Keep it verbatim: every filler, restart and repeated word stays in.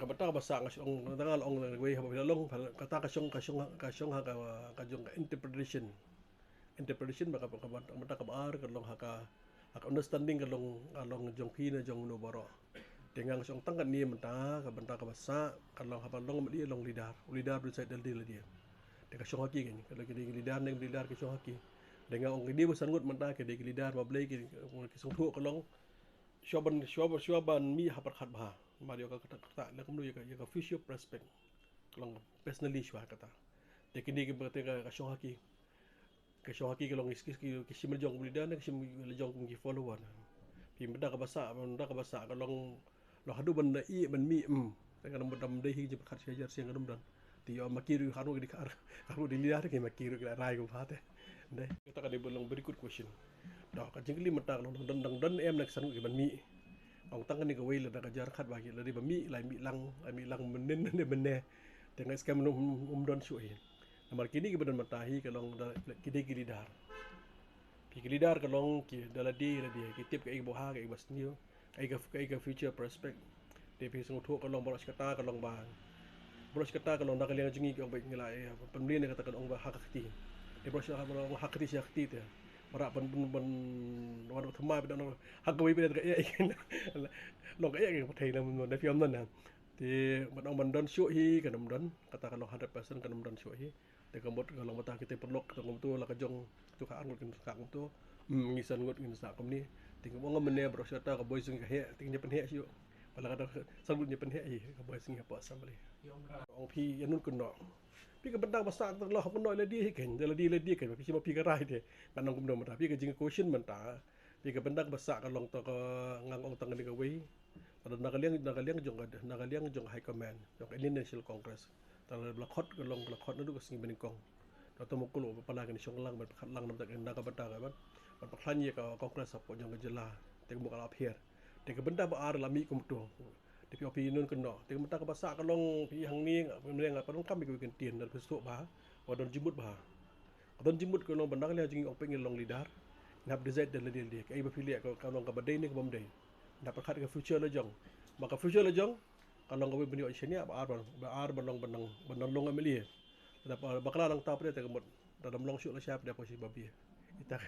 Kaba ta kaba sah nga shong, nga ta nga long wei haba phi la long, kata ka shong, ka shong, ka shong ha ka, ka jong ka interpretation. Interpretation ba ka, ka, ka, kaba ta kaba ar ka long ha ka, ha ka understanding ka long, ka long jong phi ne jong no baroh. Te nga shong tang kane mynta, ka bynta kaba sah, ka long haba long ma di long leader. U leader du sait dal di la di. Te ka shong ha ki kan, ka long ki leader ne leader ka shong ha ki. Te nga ong ki di ba san ngut mynta ki di ki leader ma Blei ki, ki sngewthuh ka long. Shuwa ban, shuwa, shuwa ban mih ha pyrkhat bha. Ma dio ka kata, kata la kumno ïa ka, ïa ka future prospect. Ka long personally shuwa kata. Te kine ki ba te ka, ka shong ha ki. Ka shong ha ki ka long is ki, ki, ki shim la jong kum leader ne ki shim la jong kum ki follower. Phi mynta kaba sah, mynta kaba sah ka long, long haduh ban da i ban mih, mm. Te ka dam dam dei hi jingpyrkhat shi hajar sien ka dam don. Te ïoh ma ki ruh khat ruh ki di khat, khat ruh di leader ki ma ki ruh ki la rai kum pha te. Dei. Kata ka dei ba long very good question. Doh, ka jingkylli mynta ka long dang don, dang don em na ki san ngut ki ban mih. Ong tang kane kawei lada ka jar khat ba ki la dei ba mih, lai mih lang, lai mih lang mynnin ne mynne. Te nga skhem um, um don shuh hi. Namar kine kiba don mynta hi ka long da, ki dei ki leader. Phi ki leader ka long ki da lade lade, ki tip kaei kaba ha, kaei kaba sniew, kaei ka, kaei ka future prospect. Te phi sngewthuh ka long baroh shi katta ka long ba, baroh shi katta ka long da ka liang jong ngi ki ong ba ngi la, eh, pynmlien kata ka ong ba ha ka kti. Te baroh shi katta ka long ha ka kti shi ha ka kti te. Ba ra pyn, pyn, pyn, wan ba thymmai ba don ha kawei ba don ka ïa, long ka ïa ka pyrthei na, na phi ong na. Te ban ong ban don shuh hi kan ym don, kata ka long hundred percent kan ym don shuh hi. Te ka mut ka long mynta kita paralok, kita kumto la ka jong, tu ka ar ngut kin sah kumto. Hmm, ngi san ngut ngin sah kumne. Te ka ong mynne baroh shi katta ka boi sing ka heh, te ngi pynheh shuh. Ba la ka san ngut ngi pynheh hi, ka boi sing ha pa assembly. Ong phi ïa nun kynnoh. Phi ka bynta ba sah ka la hok kynnoh la di hi kan, la di la di kan, phi shi ma phi ka rai te. Ngan ong kumno mynta, phi ka jing question mynta. Phi ka bynta ba sah ka long to ka ngan ong tang kane kawei. Lada na ka liang, na ka liang jong ka, na ka liang jong ka High Command jong ka Indian National Congress. Te la khot ka long, la khot naduh ka sngi banyngkong. Te to mukul ba pala kane shong lang, ban pyrkhat lang namar na ka bynta ka ban, ban pyrkhat ïa ka Congress hapoh jong ka jylla. Te ka mut ka la pher. Te ka bynta ba ar la mih kumto. Te phi, phi nun kynnoh. Te ka bynta kaba sah ka long phi hangne, nga pynlong kam ïa ka kyntien, da phi sngewthuh ba, ba don jingmut ba. Ka don jingmut ka long ba na ka liang jong ngi ong peit ngi long leader. Ngi hap decide da lade lade. Kaei ba phi leh ka, ka long kaba dei ne ka bym dei. Ngi hap pyrkhat ka future la jong. Ma ka future la jong ka long kawei ban ïoh shaniah, ba ar ba, ba ar ban long, ban long, ban long M L A. Lada ba, ba ka la nangta pat te ka mut. Lada ym long shuh la shai pat te poi shi babe. Ita.